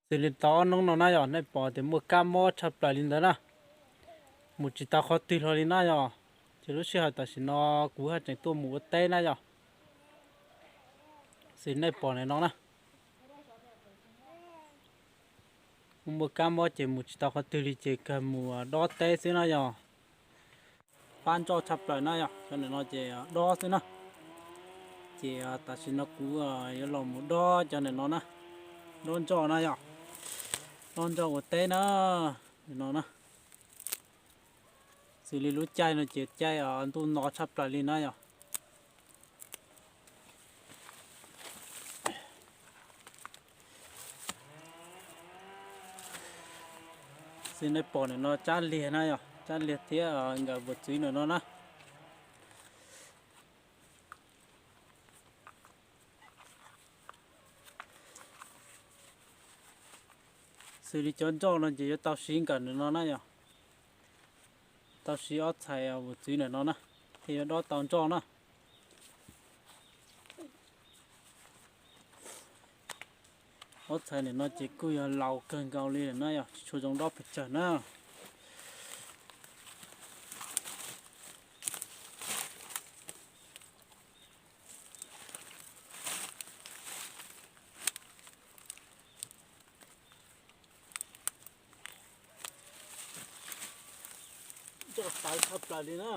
Xws li tau ob hnub no na yog nej pom tias muaj kab mob tshaj plaws li ntawd na, mus tsis tau qhov twg hlo li na yog. Ces lub sij hawm tam sim no kuv haj tseem tuaj mus ua teb na yog. Xws li nej pom ntawm no na, muaj kab mob ces mus tsis tau qhov twg li ces kawg mus dob teb xwb na yog. Pab ntsoj tshaj plaws na yog, cov ntawm no ces dob xwb na. Ces tam sim no kuv yuav los mus dob cov ntawm no na, dob ntsoj na yog, dob ntsoj ua teb na, no na. Xws li lub caij no ces caij ntuj no tshaj plaws li na yog. Xws nej pom ntawm no tsab liag na yog, tsab liag thiab nkawm vus txwv ntawm no na. Xws li cov ntsoj no ces yuav tau siv nkawm ntawm no na yog, tau siv ob txhais vus txwv ntawm no na, thiaj yuav dob tau ntsoj na. Ob txhais ntawm no ces kuj yog laus kawg nkaus li lawm na yog, tsis tshua zoo dob pes tsawg na. Ntsoj tawv tshaj plaws li na.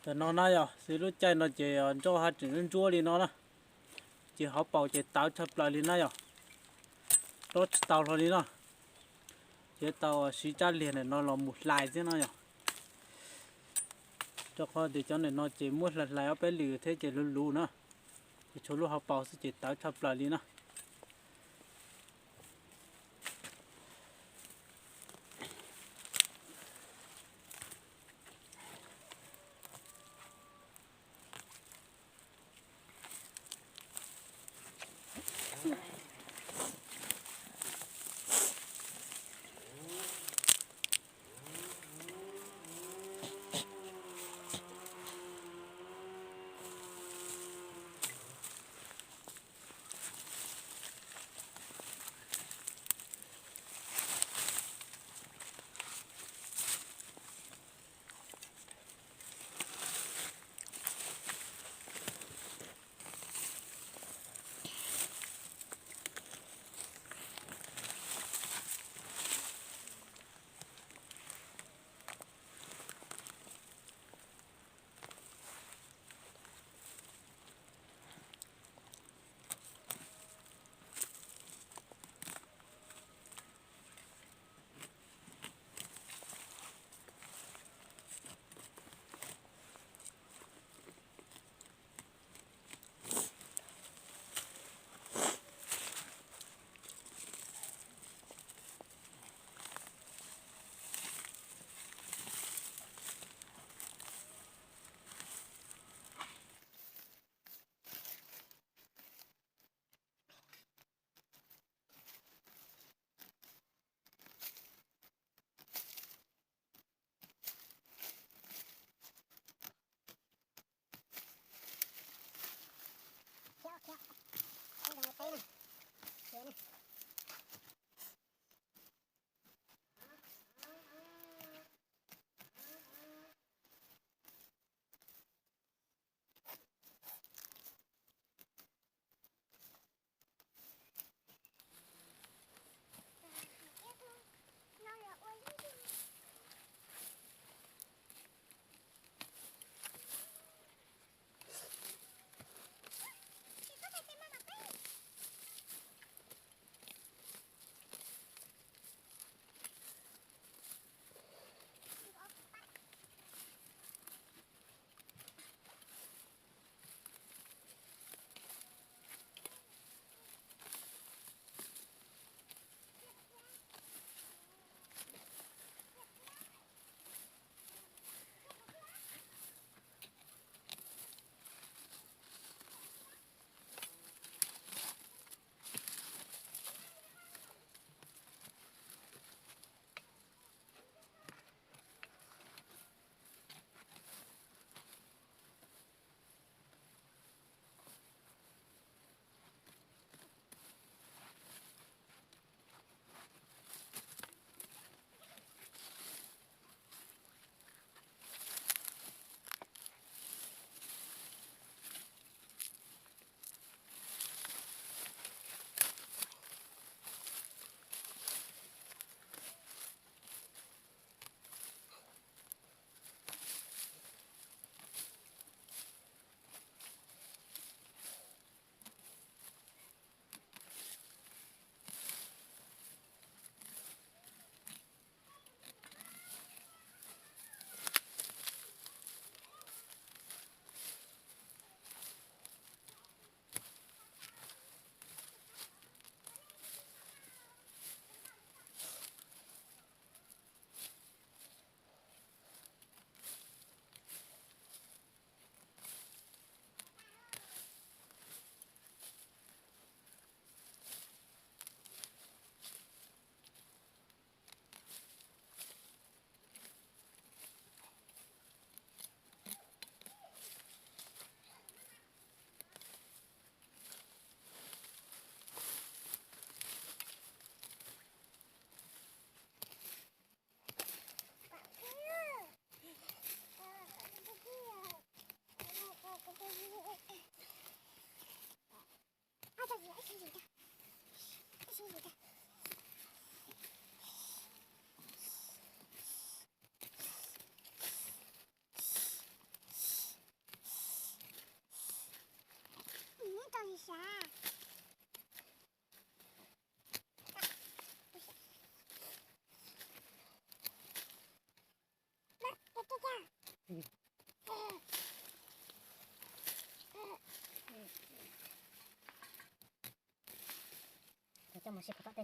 Tam no na yog xws lub caij no ces ntsoj haj tseem ntsuab ntsuab li no na, ces hauv paus ces tawv tshaj plaws li na yog, dob tsis tau hlo li na. Ces tau siv tsab liag ntawm no los mus hlais thiab no yog, rau qhov tias cov ntawm no ces muab hlais hlais ob peb lwm thiab ces luv luv na, ces tshuav lub hauv paus xwb ces tawv tshaj plaws li na. Coj mus sib pov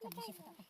tom tej zog.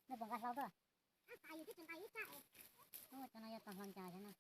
Nej puas nqa hlau tuaj? Ub, cov no yog tau hlau ncas xwb na.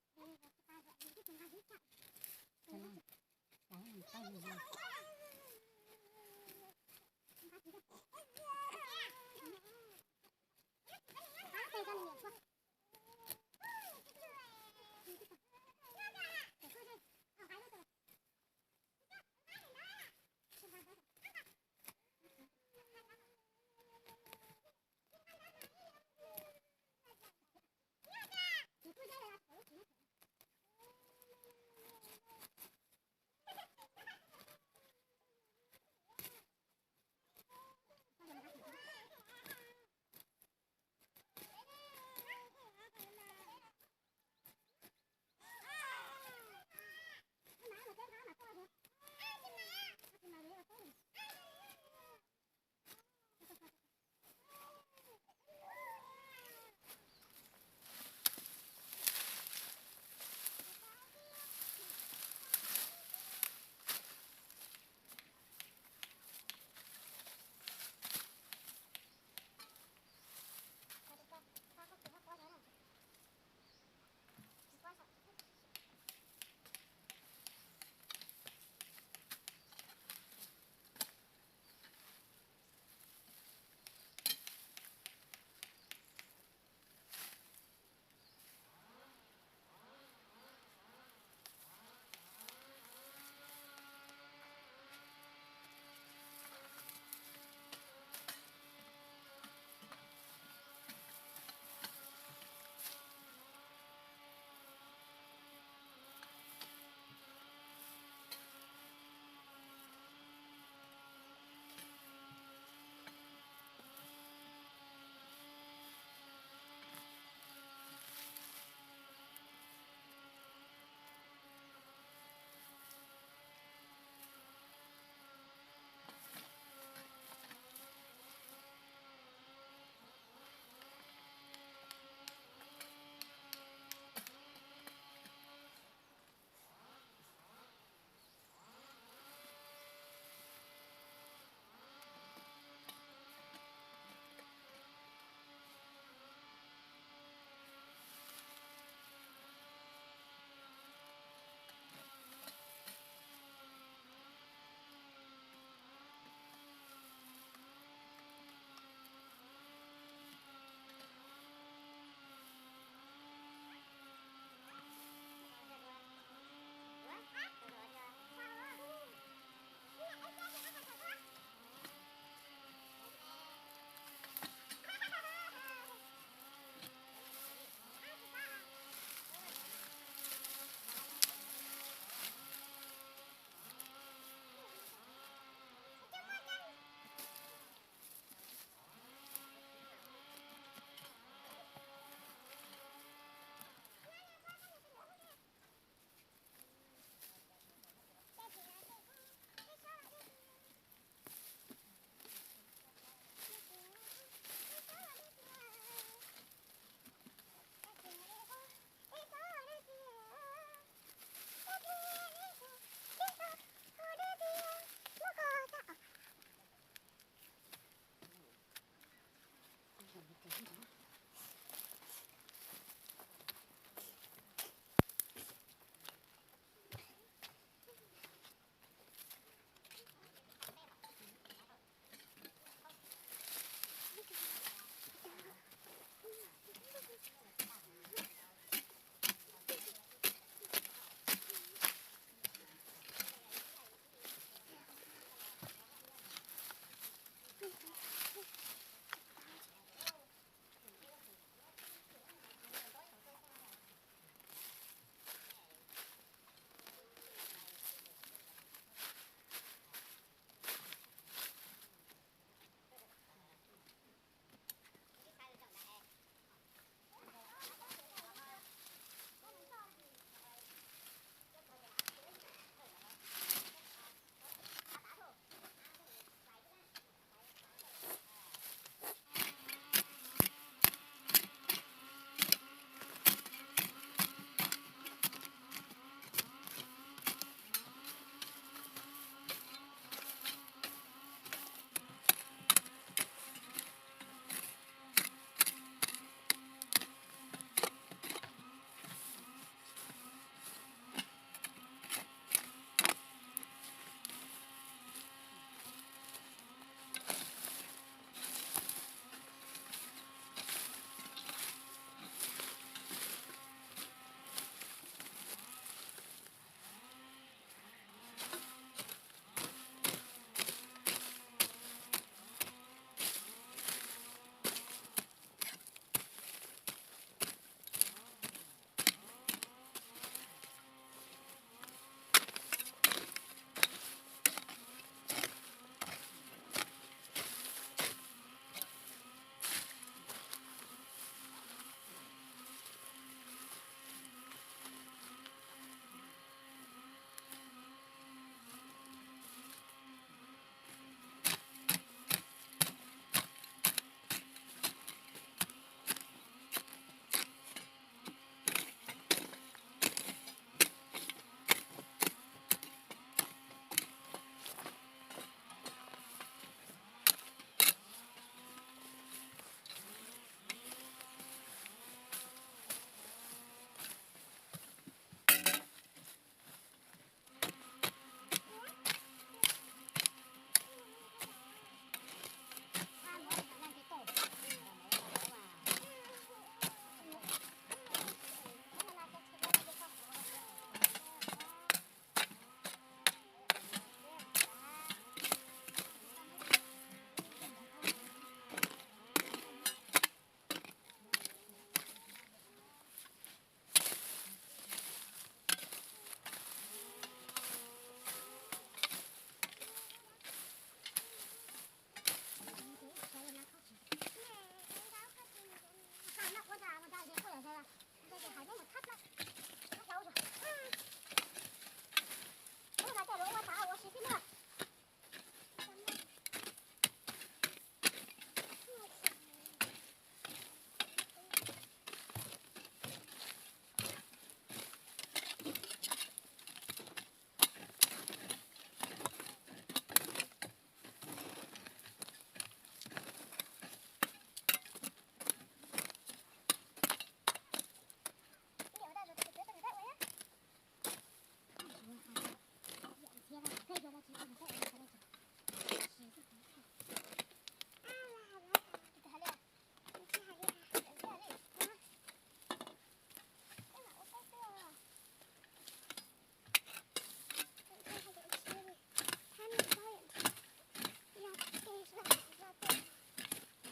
Thab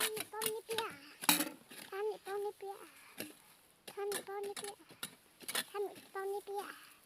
niam paub neb piab, thab niam paub neb piab, thab niam paub neb piab, thab niam paub neb piab.